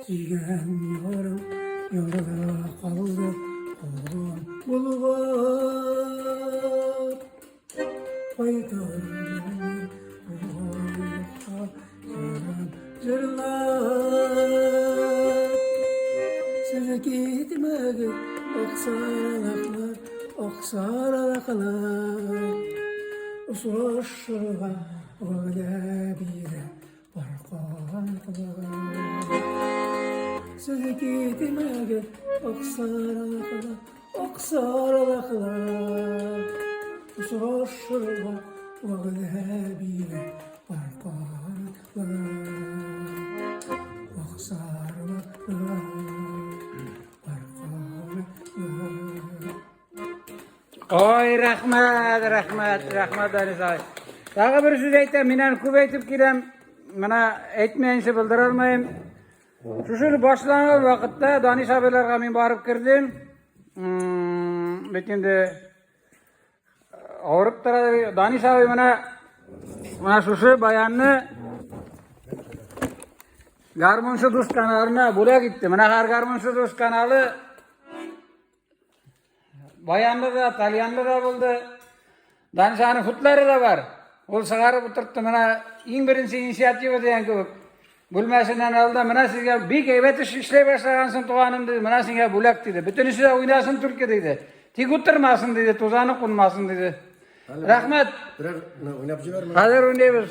Сөйгән ярым ярда калды, кулым болгап. Кайтыр мин туган җырым җырлап. Сез китмәгез, аксаралаклар, аксаралаклар. Очрашырга вәгъдә бирә Сез китмәгез, аксаралаклар, аксаралаклар. Очрашырга вәгъдә бирә паркатлар. Аксаралаклар, паркатлар. Ой, рәхмәт, рәхмәт, рәхмәт, Данис агай. Тагы бер сүз әйтәм, мин аны күп әйтеп киләм. Менә әйтмәенчә булдыра алмыйм. Шушы башланган вакытта Данис абыйларга мин барып кердем. Бит инде авырып тора. Данис абый менә менә шушы баянны Гармунчы дус каналына бүләк итте. Менә һәр Гармунчы дус каналы Баянлы да, тальянлы да булды. Данжаның хутлары да бар. Ул чыгарып утыртты. Менә иң беренче инициатива дигән кебек. Бүлмәсеннән алды. Менә сезгә бик әйбәт эш эшләй башлагансың, туганым, диде. Менә сиңа бүләк диде. Бөтенесе дә уйнасын түрке диде. Тик утырмасын диде, тузаны кунмасын диде. Рәхмәт. Берәр уйнап җибәрме? Хәзер уйныйбыз.